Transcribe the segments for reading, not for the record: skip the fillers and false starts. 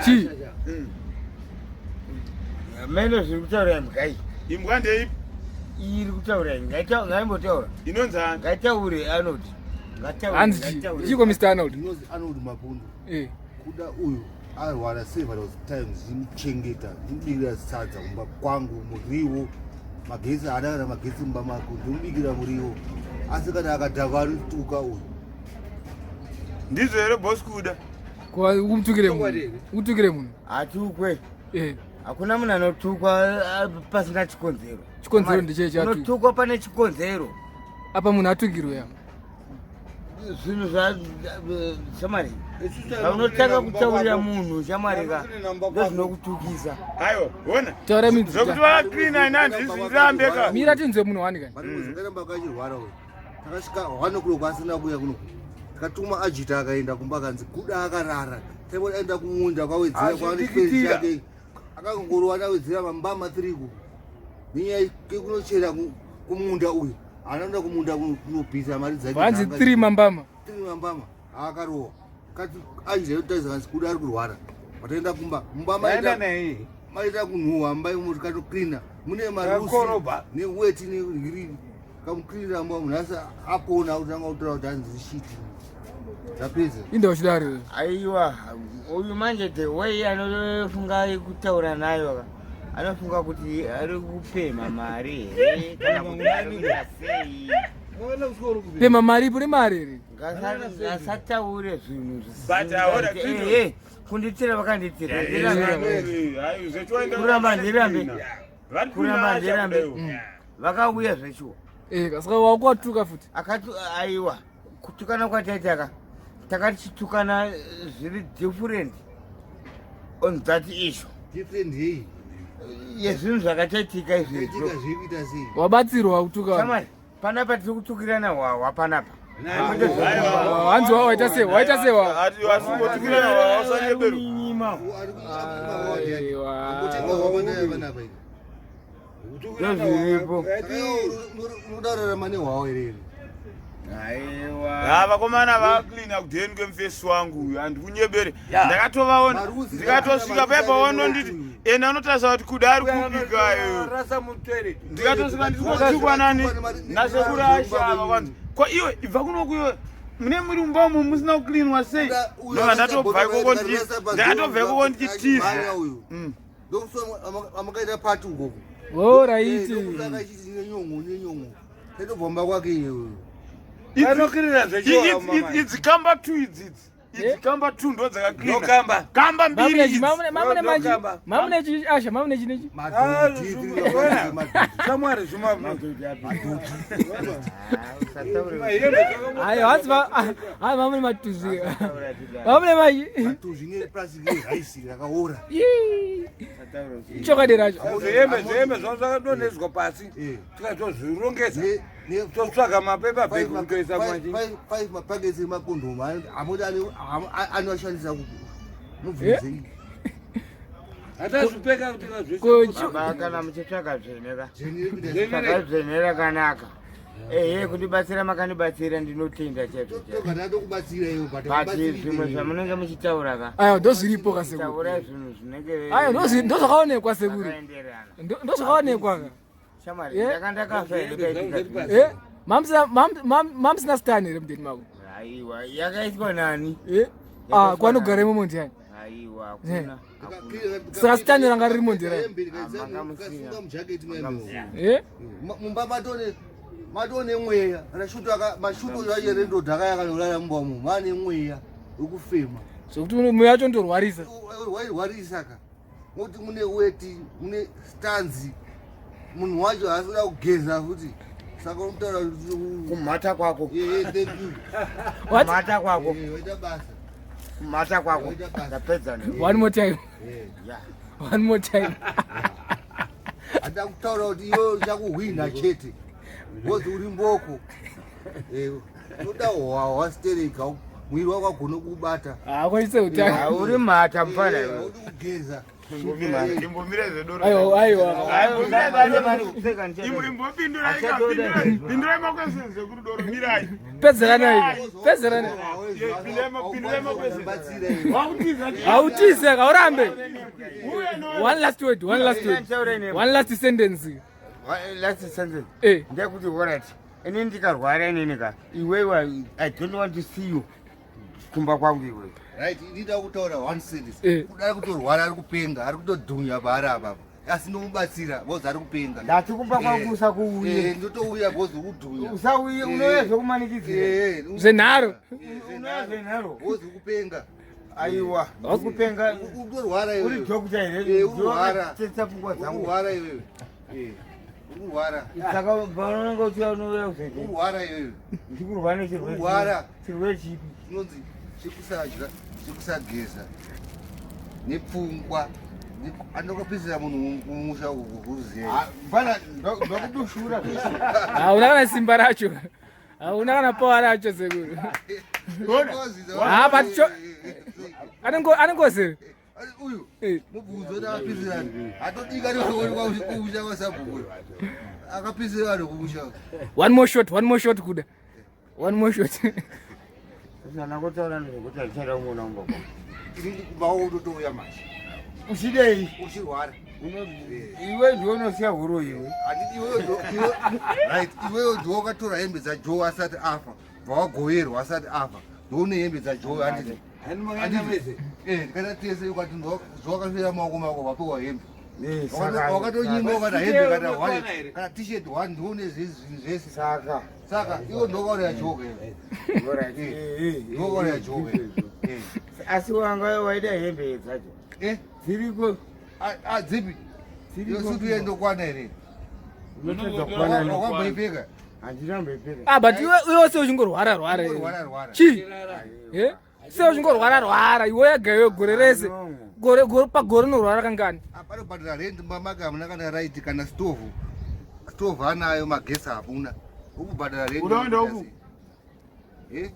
Chii? Mene zviri kutaura imbwa iyi. Imbwa ndeipi? Iri kutaura iyi. Ngaimbotaura. Inonzi ani? Ngaitaure Arnold. Ngataure. Hanzi chii? Chiko Mr. Arnold? Inonzi Arnold Mapundu. Eh. Kuda uyu arwara several times ndimuchengeta ndimubikira sadza kumba kwangu muriwo magetsi haana kana magetsi mumba mako ndimubikira muriwo asi kana akadhakwa anotuka uyu ndizvo here boss kuda Kumutukire munhu. Utukire munhu. Hatukwe. Eh. Hakuna munhu anotukwa pasina chikonzero. Chikonzero ndiche chatu. Unotukwa pane chikonzero. Apa munhu atukirwe ya. Zvinhu zva shamwari. Unotanga kutaurira munhu shamwari ka. Ndozvinokutukisa. Aiwa, ona. Taura minzi. Zvekuti vakaklina ina handisi ndirambe ka. Mira tinzwe munhu wani kani. Vari kuzoramba uyu. Takasvika 1 o'clock asina kuuya kuno. Takatuma ajita akaenda kumba akanzi kuda akarara. Taibo aenda kumunda kwawedzera kwaane chake. Akangorova awedzera mambama 3 ku. Nenyaya yekunochera kumunda uyu. Anoenda kumunda kunobvisa mari dzake. Vanzi 3 mambama. 3 mambama akarowa. Kati ajita yotaisa kanzi kuda ari kurwara. Vataenda kumba. Mumba maita maita kunhuhwa mumba imomo tikatocleana. Mune marusi neweti negirini. Kamucleanira mumba munhu asi akona kutanga kutora kuti hanzi shiti. Tapedza. Inda uchidaro. Aiwa, uyu manje the way anofunga kutaura nayo ka. Anofunga kuti ari kupema mari here kana kuti ari kuita sei. Pema mari ipo nemari here? Ngasataure zvinhu But aona zvisingaite. Kunditira vakanditira. Kuramba ndirambe. Kuramba ndirambe. Vakauya zveshuwa. Eh, saka wakuwatuka futi. Akati aiwa kutukana kwataita ka takatichitukana zviri different on that issue. Different yei? Yezvinhu zvakataitika izvezvo. Zvaitika zviri sei? Wabatsirwa kutuka. Shamwari, panapa tiri kutukirana hwahwa panapa. Hanzi waita sei? Waita sei wa? Ati wasingotukirana hwahwa usanyeberu. Aiwa. Ndozviripo. Unodararama nehwawa here? Aiwa. Ha vakomana vaklina kudheni kwemufesi wangu uyu handikunyebere ndakatovaona ndikatosvika paipa wanonditi ende anotarisa kuti kuda ari kubika ndikatosvika ndikutukwa nani nasekuru ashava kwanzi ko iwe ibva kunoku iwe mune muri mumba umu musina kuklinwa sei ndobva ndatobva ikoko ndakatobva ikoko ndichitiza Ndokuswa amakaita pati ukoko. Oh, right. Ndokusaka nenyongo nenyongo. Taitobva kwake iyoyo. Vanokirira zvechiwa mama. Idzi kamba two idzidzi. Idzi kamba two ndo dzakaklina. Ndokamba. Kamba mbiri idzi. Mamune machi. Ndokamba. Mamune chi asha, mamune chi nechi. Madhodhi. Shamwari zvuma. Ayo, hanzi va ah, mamune matuzi. Mamune machi. Matuzvi neplastic yeraisi rakaora. Yee. Chokwadi racho. Zvihembe zvihembe zvavo zvakadonhedzwa pasi. Tikatozvirongeza. Totsvaga mapepa bhegi kutoisa machi. Five mapaketi emakondomu amoti anoashandisa mubvunzei. Hatazvipfeka kuti kazvisi. Ko Baba kana muchitsvaga dzvene ka. Dzvene Tsvaga dzvene rakanaka. Ehe kundibatsira makandibatsira ndinotenda chaizvo chaizvo. Toga tatokubatsira iwe but But zvimwe zvamunenge muchitaura ka. Ayo ndozviripo ka sekuru. Taura zvinhu zvinenge Ayo ndozvakaonekwa sekuru. zvakaenderana. Ndozvakaonekwa ka. Shamwari Eh? ndanga ndakafa here paitika zvinhu. Eh? Mamsina mamsina stan here mudeni mako. Aiwa yakaitwa nani? Eh? Ah, kwanogara imomo ndiani? Aiwa hakuna. Saka stan ranga ririmo ndira. Kasunga mujaketi maembe. Eh? Mumba matone matone mweya kana shutu aka mashutu acho rendodha akaya akanorara mumba umu mane mweya wekufema. Zvekuti mweya wacho ndorwarisa. Wairwarisa ka. Ngokuti mune weti, mune stanzi. Munhu wacho haasi kuda kugeza futi. Saka unotaura kuti Kumhata kwako. Eh, eh, thank you. What? Kumhata kwako. Eh, waita basa. Kumhata kwako. Ndapedza ne. One more time. Eh. Yeah. One more time. Hada kutaura kuti iwe uchakuhwina chete. Wozi uri mboko. Eh, unoda hwahwa stereka mwiri wako agone kubata. Ah, kwaise utano. Uri mhata mfana Eh, iwe. haudi kugeza. Imbomira zvedoro. Aiwa, aiwa. Imbopindurai, pindurai maquestions ekuri doro mirai. Pedzeranai. Pedzeranai. Pindurai maquestions. Batsira iwe. Wakutiza chi? Hautize, haurambe. Uya no. One last word, one last word. One last sentence. Last sentence. Eh. Ndekuti alright. Ini ndikarwara inini ka. Iwewe I don't want to see you. Kumba kwangu iwewe. Right, ndida kutaura one sentence. Eh. Kuda ari kutorwara ari kupenga, ari kutodhunya paari apapo. Asi ndomubatsira because ari kupenga. Ndati kumba kwangu usakuuye. Eh, ndotouya because uri kudhunya. Usauye unouya zvekumanikidzira. Eh, Zvenharo. Unouya zvenharo. Because uri kupenga. Aiwa. Ndikupenga. Uri kutorwara iwewe. Uri doctor here. Eh, uri kurwara. Tsetsa pfungwa Uri dzangu. kurwara iwewe. Eh, uri kurwara. Saka paunonga uchiuya unouya Uri kuzoita. kurwara iwewe. Ndikurwara nechirwere. Kurwara. Chirwere chipi? Chinonzi chekusatya, chekusageza nepfungwa. Anokapedzera munhu kumusha kuruziva. Bana ndokudushura zvese. Hauna kana simba racho. Hauna kana power racho sekuru. Ah, but Anengozi. Uyu Eh. mubvunzo kuti akapisira hatodika kumusha kwasabhuku akapisira vanhu kumusha. One more shot, one more shot kuda. One more shot. Sana kutaura nezvekuti handichada kumuona kumba kwangu. Ini kumbawo utotouya manje Uchidei? uchirwara. Iwe ndiwe unosiya huro iwe. Handiti right, iweyo ndiwe wakatora hembe dzaJoe asati afa, bva wagoverwa asati afa, ndoune hembe dzaJoe, handiti? Hani makaenda mese. Eh, ndikaita tese ukati ndowakafira maoko mako wapiwa hembe. Eh, saka- Wakatonyimwa kana hembe kana one Here. kana t-shirt one, ndiune zvinhu zvese. Saka. Saka iwo ndokauraya Joe. Alright. Eh, eh, Ndokauraya eh, Joe. ndizvozvo. Asi wanga waida hembe dzacho. Eh, Dziriko. Dzipi? Dziriko. Iyo sutu yendokwana here? Unotadza kukwana ne- Wakamboipfeka? Handina kumboipfeka. Ah, but iwe iwe se uchingorwara rwara. Rwara rwara. Chi? Eh? Se uchingorwara rwara iwe yega iwe gore rese. Gore gore pagore unorwara kangani? Panobhadhara rent mamake hamuna kana right kana stovhu. Stovhu anayo, magesi hakuna. Ukubhadhara rent. Unoenda uku? Eh?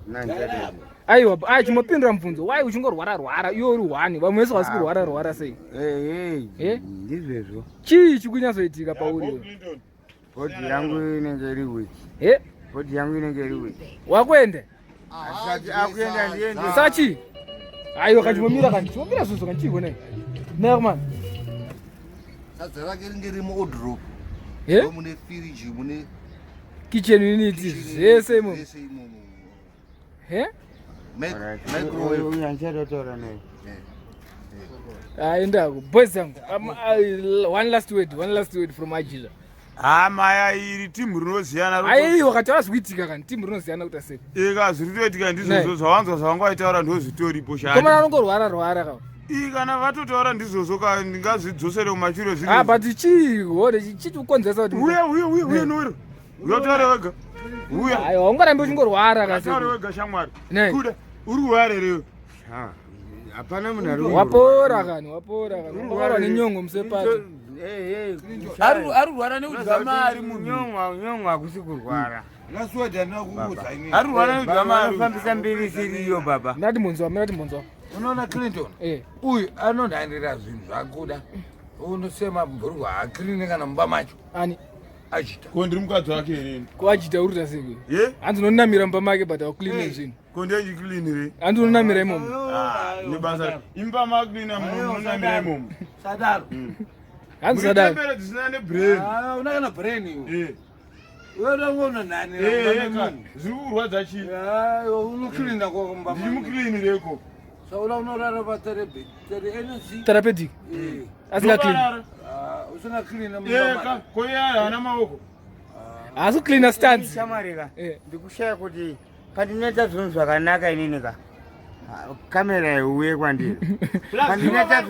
Nandichada. Aiwa, ai chimopindura mubvunzo. Why uchingorwara rwara iwe uri one? Vamwe vese vasi kurwara rwara sei? Eh, Eh? eh. Ndizvezvo. Chii chikunyatsoitika pauri iwe? Clinton. Body yangu inenge iri weak. Eh? Body yangu inenge iri weak. Wakuenda? Asati akuenda ndiende. Saka chii? Aiwa, kachimomira kani. Chimomira zvozvo kani chii kone? Nerman. Sadza rake ringe riri muodrop. Eh? Mune firiji, mune Kitchen unit zvese imomo. Zvese imomo. Eh? Alright. Microwave. Uyu handichada kutaura naye. Aendako. Boys yangu. One last word, one last word from Ajila. Ha, maya iri timu rinoziyana. Aiwa, kataura zvikuitika kani. Timu rinoziyana kuti sei. Eka zviri kutoitika ndizvozvo zvawanzwa zvavanga vaitaura ndozvitoripo. Komana Shani anongorwara rwara ka. Ii, kana vatotaura ndizvozvo ka, ndingazvidzosere kumashure. Ah, Zviri but chii hore chiti kukonzeresa kuti uya uya uya uya noero uya taure wega uya. Aiwa, ungarambe uchingorwara ka. Taure Sekuru. wega shamwari. Ne. Kuda uri kurwara here? Ha, hapana munhu ari Wapora kani, wapora kani. Wakarwa nenyongo musepato. Ari kurwara nekudya mari munhu. Nyongo hakusi kurwara. Nasuwedha ndina kukuudza inini. Ari kurwara nekudya mari. Vanofambisa mbiri siriyo baba. Ndati munzwa, ndati munzwa. Unoona Clinton? Eh. Uyu anonhanira zvinhu zvakuda. Unosema bhurugwa hakirine kana mumba macho. Ani Achita. Ko ndiri mukadzi wake here? kuajita uri taseko. Ye. Hanzi unonamira mumba make but auclean zvinhu. Ko ndechiclean re? Hanzi unonamira imomo. Nebasa imba macleana munonamira imomo. Sadaro. Hanzi sadaro. Muripembere dzisina nebrain. Ah, una kana brain iwe. Eh. Iwe unonge unonhanira Eh, mumba eh, memunhu. zviri kurwadza chii? Ah, unocleana mumba Ndiri mucleanireko. Saula unorara paterebi. Tere NC. Therapeutic. Eh. Asinga clean. Ah, usina clean mumba Eka macho. ko iye haana maoko. Haasi cleaner stands. Shamwari ka. Eh. Ndikushaya kuti pandinoita zvinhu zvakanaka inini ka. Kamera iuye kwandiri. Pandinoita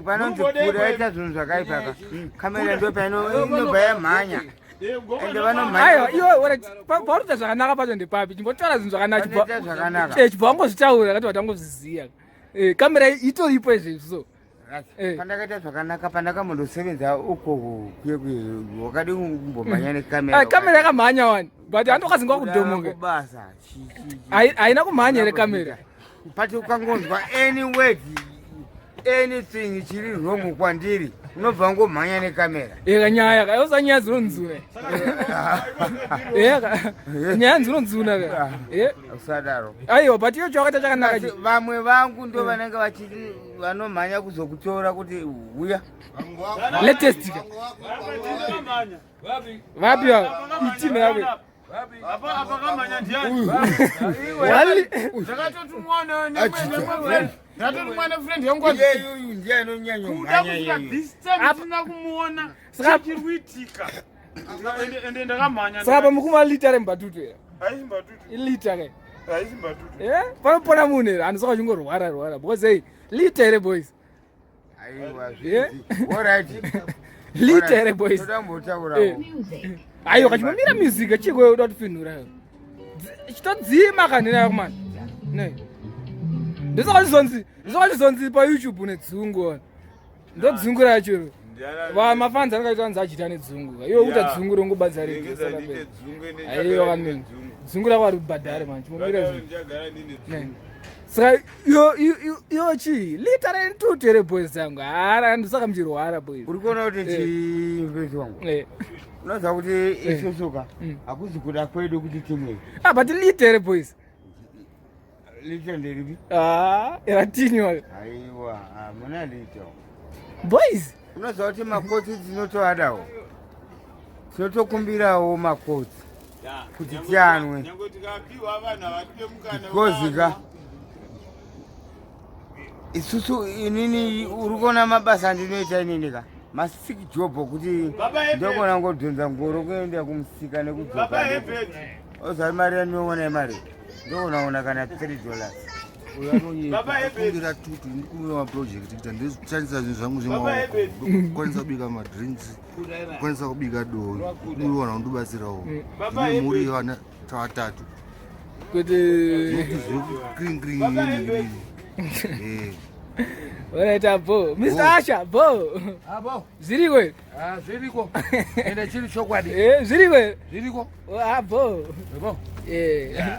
panonzi kuda ita zvinhu zvakaipa ka. Kamera ndo painobva yamhanya. Ende vanomhanya. Aiwa, iwe ora paurikuita zvakanaka pacho ndepapi? Chimbotaura zvinhu zvakanaka. Panoita zvakanaka. Eh, chibva wangozvitaura kati watangozviziya. Eh, kamera itoripo izvezvi so. Right. Eh. Pandakaita zvakanaka pandakambonosevenza uko kuye kuye wakadi kumbomhanya nekamera. Ah, kamera yakamhanya wani. But handokazingwa kudhomoka. Kubasa. Haina kumhanya here kamera? But ukangonzwa any word. Anything chiri wrong kwandiri unobva ngomhanya nekamera. Eka nyaya ka yosa nyaya dzinonzuna. Eka nyaya dzinonzuna ka. Eh. Usadaro. Aiwa but iyo chawakaita chakanaka. Vamwe vangu ndo vanenge vachiti vanomhanya kuzokutora kuti huya. Latest ka. Vapi va? Iteam yako. Apa apa kamhanya ndiani? Wali. Ndakatotumwa ne ndatotumwa ne friend yangu. Iye uyu ndiye anonyanya Kuda kusvika this time tisina kumuona. Saka Chiri kuitika. Ende ndakamhanya. Saka pamukuma lita rembatutu ya. Haisi mbatutu. Ilita ke. Haisi mbatutu. Eh? Panopona munhu here handisoka chingorwara rwara because hey lita here boys. Aiwa zvizi. Alright. Lita here boys. Toda kumbotaurawo. Aiwa kachimamira music chiko uda kufinhura. Chitodzima kanena yako mani. Ne. Ndosaka chizonzi, ndosaka chizonzi pa YouTube nedzungu. Ndodzungu racho iro. Va mafanzi anenge anzi achita nedzungu. Iwe kuita dzungu rongobadza rege. Aiwa kanini. Dzungu rako aribhadhare manje. Chimamira zvinhu. Ne. Saka iyo iyo chii? Lita rentutu here boys dzangu. Hara ndosaka muchirwara boys. Uri kuona kuti chimfesi wangu. Eh. Unoziva kuti isusu ka hakuzi kuda kwedu kuti timwe. Ah but lita here boys. Lita nderipi? Ah, ratini wayo. Aiwa, hamuna lita. Boys. Unoziva kuti makotsi tinotoadawo. Tinotokumbirawo makotsi kuti tianwe. Nyange tikapiwa vanhu havatipe mukana. Because ka isusu inini uri kuona mabasa andinoita inini ka masick job okuti ndokona ngodhonza ngoro kuenda kumusika nekudzoka ozari mari yandinoona yemari ndokunaona kana 3 dollars. Kumbira tutu ndikumbira maproject kuita ndishandisa zvinhu zvangu zvemaoko kukwanisa kubika madrinks kukwanisa kubika dovi kumbira vanhu vanondibatsirawo ndine mhuri yevana tavatatu Kuti zvekukring kring ini ini. Alright, bo. Mr. Asha, bo. Abo. Zviriko here? Ah, zviriko. Ende chiri chokwadi. Eh, zviriko here? Zviriko. Ah, bo. Bo. Eh.